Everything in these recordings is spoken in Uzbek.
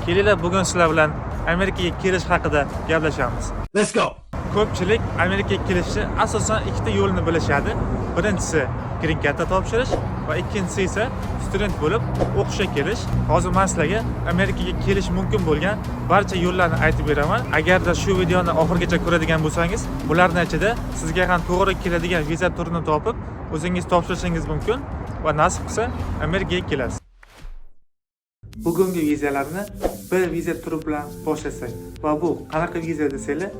Kelinglar, bugun sizlar bilan Amerikaga kelish haqida gaplashamiz. Let's go. Ko'pchilik Amerikaga kelishni asosan ikkita yo'lini bilishadi. Birinchisi green card'da topshirish va ikkinchisi esa student bo'lib o'qishga kelish. Hozir men sizlarga Amerikaga kelish mumkin bo'lgan barcha yo'llarni aytib beraman. Agarda shu videoni oxirigacha ko'radigan bo'lsangiz, bularning ichida sizga ham to'g'ri keladigan viza turini topib, o'zingiz topshirishingiz mumkin va nasib qilsa Amerikaga kelasiz. Bugungi vizalarni bir viza turi bilan boshlasak va bu qanaqa viza desanglar,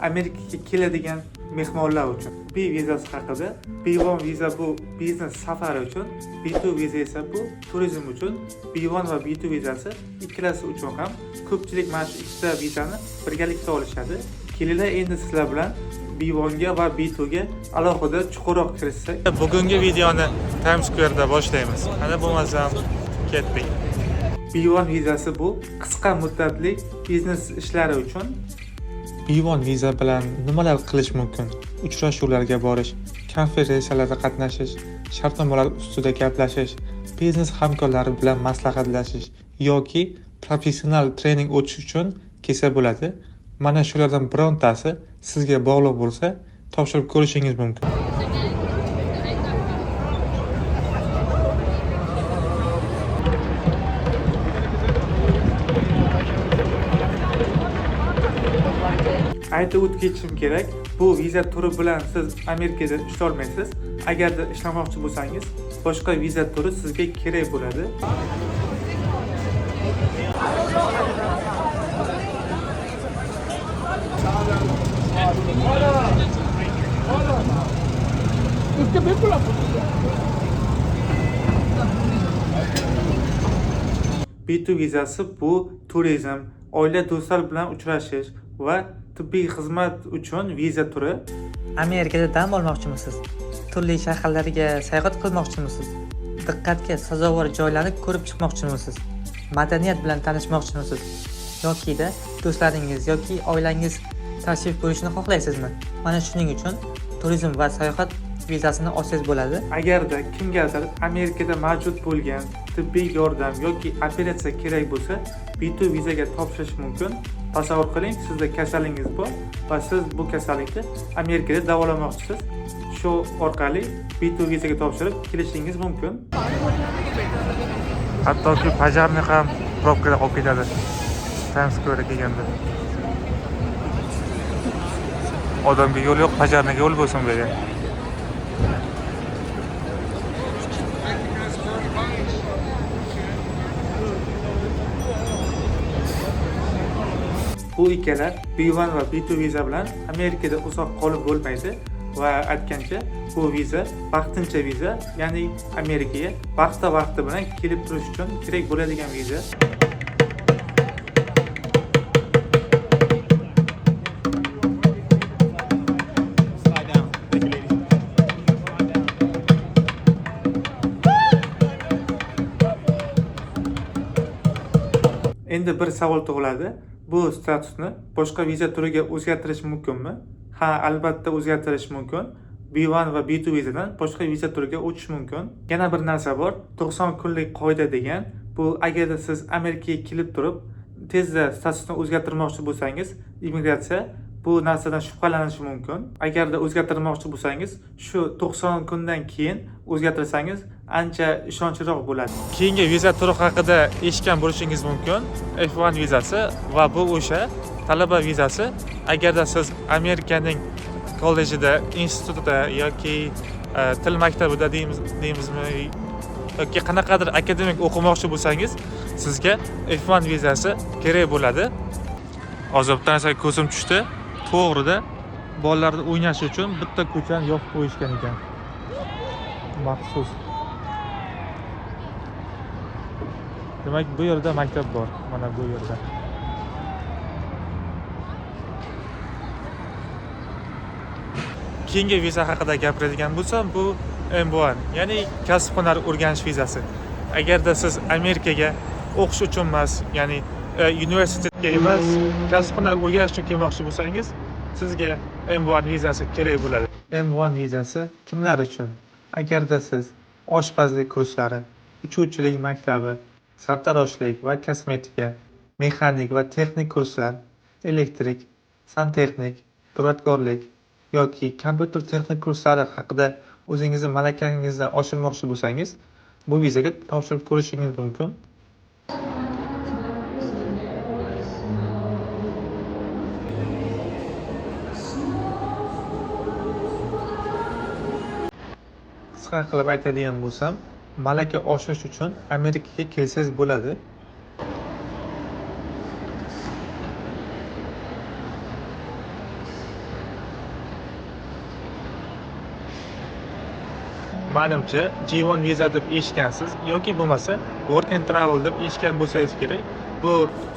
Amerikaga keladigan mehmonlar uchun. B vizasi haqida. B1 viza bu biznes safari uchun, B2 viza esa bu turizm uchun. B1 va B2 vizasi ikkalasi uchun ham ko'pchilik mana shu ikkita vizani birgalikda olishadi. Kelinglar, endi sizlar bilan B1 ga va B2 ga alohida chuqurroq kirishsak. Bugungi videoni Times Square'da boshlaymiz. Ana bo'lmasam ketdik. B1 vizasi bu qisqa muddatli biznes ishlari uchun. B1 viza bilan nimalar qilish mumkin? Uchrashuvlarga borish, konferensiyalarda qatnashish, shartnomalar ustida gaplashish, biznes hamkorlari bilan maslahatlashish yoki professional trening o'tish uchun kelsa bo'ladi. Mana shulardan birontasi sizga bog'liq bo'lsa, topshirib ko'rishingiz mumkin. Aytib o'tib ketishim kerak, bu viza turi bilan siz Amerikada ishlolmaysiz. Agarda ishlamoqchi bo'lsangiz, boshqa viza turi sizga kerak bo'ladi. B2 vizasi bu turizm, oila, do'stlar bilan uchrashish va tibbiy xizmat uchun viza turi. Amerikada dam olmoqchimisiz? Turli shaharlarga sayohat qilmoqchimisiz? Diqqatga sazovor joylarni ko'rib chiqmoqchimisiz? Madaniyat bilan tanishmoqchimisiz? Yokida do'stlaringiz yoki oilangiz tashrif buyurishini xohlaysizmi? Mana shuning uchun turizm va sayohat vizasini olsangiz bo'ladi. Agarda kimgadir Amerikada mavjud bo'lgan tibbiy yordam yoki operatsiya kerak bo'lsa, B2 vizaga topshirish mumkin. Tasavvur qiling, sizda kasalingiz bor va siz bu kasallikni Amerikada davolamoqchisiz. Shu orqali B2 vizaga topshirib kelishingiz mumkin. Hattoki пожарный ham probkada qolib ketadi. Times Square'ga kelganda. Odamga yo'l yo'q, пожарный ga yo'l bo'lsin bu yerga. Bu ikkala B1 va B2 viza bilan Amerikada uzoq qolib bo'lmaydi va aytgancha bu viza vaqtincha viza, ya'ni Amerikaga vaqti vaqti bilan kelib turish uchun kerak bo'ladigan viza. Slide down. Thank you, lady. Slide down. Endi bir savol tug'iladi. Bu statusni boshqa viza turiga o'zgartirish mumkinmi? Ha, albatta o'zgartirish mumkin. B1 va B2 vizadan boshqa viza turiga o'tish mumkin. Yana bir narsa bor, 90 kunlik qoida degan. Bu agarda siz Amerikaga kelib turib, tezda statusni o'zgartirmoqchi bo'lsangiz, immigratsiya bu narsadan shubhalanishi mumkin. Agarda o'zgartirmoqchi bo'lsangiz, shu 90 kundan keyin o'zgartirsangiz ancha ishonchliroq bo'ladi. Keyingi viza turi haqida eshitgan bo'lishingiz mumkin. F1 vizasi va bu o'sha talaba vizasi. Agarda siz Amerikaning kollejida, institutida yoki til maktabida deymiz, deymizmi yoki qanaqadir akademik o'qimoqchi bo'lsangiz, sizga F1 vizasi kerak bo'ladi. Hozir bitta narsaga ko'zim tushdi. To'g'rida bolalarni o'ynashi uchun bitta ko'chani yopib qo'yishgan ekan. Maxsus. Demak, bu yerda maktab bor, mana bu yerda. Keyingi viza haqida gapiradigan bo'lsam, bu M1, ya'ni kasb hunar o'rganish vizasi. Agarda siz Amerikaga o'qish uchun emas, ya'ni universitetga emas, kasb hunar o'rganish uchun kelmoqchi bo'lsangiz, sizga M1 vizasi kerak bo'ladi. M1 vizasi kimlar uchun? Agarda siz oshpazlik kurslari, uchuvchilik maktabi, sartaroshlik va kosmetika Mexanik va texnik kurslar, elektrik, santexnik, duradgorlik yoki kompyuter texnik kurslari haqida o'zingizni malakangizni oshirmoqchi bo'lsangiz, bu vizaga topshirib ko'rishingiz mumkin. Qisqa qilib aytadigan bo'lsam, malaka oshirish uchun Amerikaga kelsangiz bo'ladi. Manimcha, J1 viza deb eshitgansiz yoki bo'lmasa Work and Travel deb eshitgan bo'lsangiz kerak. Bu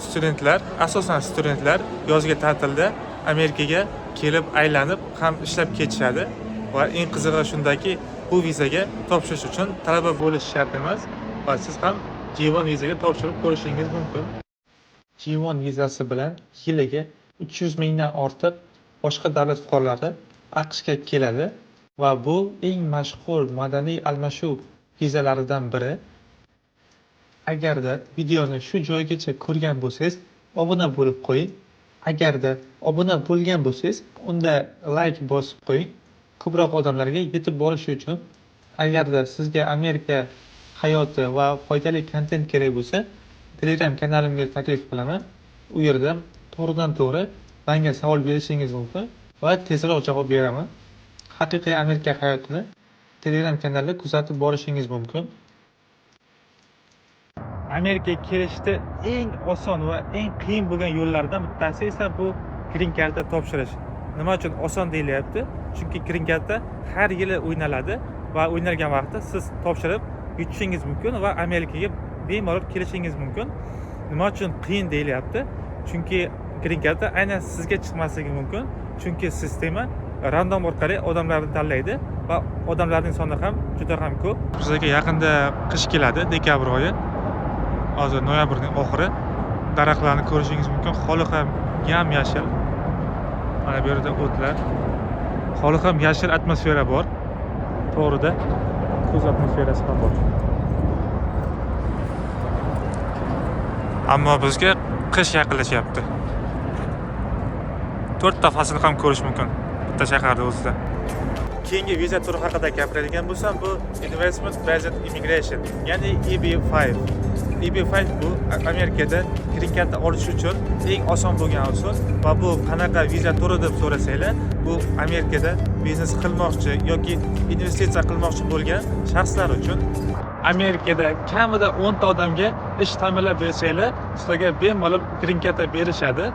studentlar, asosan studentlar yozgi ta'tilda Amerikaga kelib aylanib ham ishlab ketishadi va eng qizig'i shundaki, bu vizaga topshirish uchun talaba bo'lish shart emas va siz ham J1 vizaga topshirib ko'rishingiz mumkin. J1 vizasi bilan yiliga 300 mingdan ortiq boshqa davlat fuqarolari AQShga keladi va bu eng mashhur madaniy almashuv vizalaridan biri. Agarda videoni shu joygacha ko'rgan bo'lsangiz, obuna bo'lib qo'ying. Agarda obuna bo'lgan bo'lsangiz, unda like bosib qo'ying. Ko'proq odamlarga yetib borishi uchun. Agarda sizga Amerika hayoti va foydali kontent kerak bo'lsa, Telegram kanalimga taklif qilaman. U yerda to'g'ridan to'g'ri menga savol berishingiz mumkin va tezroq javob beraman. Haqiqiy Amerika hayotini Telegram kanalida kuzatib borishingiz mumkin. Amerikaga kelishda eng oson va eng qiyin bo'lgan yo'llardan bittasi esa bu green karta topshirish. Nima uchun oson deyilyapti? Chunki green karta har yili o'ynaladi va o'ynalgan vaqtda siz topshirib yutishingiz mumkin va Amerikaga bemalol kelishingiz mumkin. Nima uchun qiyin deyilyapti? Chunki green karta aynan sizga chiqmasligi mumkin. Chunki sistema random orqali odamlarni tanlaydi va odamlarning soni ham juda ham ko'p. Bizga yaqinda qish keladi, dekabr oyi. Hozir noyabrning oxiri. Daraxtlarni ko'rishingiz mumkin. Holi ham yam-yashil. Mana bu yerda o'tlar. Holi ham yashil atmosfera bor. To'g'rida kuz atmosferasi ham bor. Ammo bizga qish yaqinlashyapti. To'rtta fasl ham ko'rish mumkin bitta shaharda o'zida. Keyingi viza turi haqida gapiradigan bo'lsam, bu Investment Based Immigration, ya'ni EB5. EB5 bu Amerikada green karta olish uchun eng oson bo'lgan usul va bu qanaqa viza turi deb so'rasanglar, bu Amerikada biznes qilmoqchi yoki investitsiya qilmoqchi bo'lgan shaxslar uchun. Amerikada kamida 10 ta odamga ish ta'minlab bersanglar, sizlarga bemalol green karta berishadi.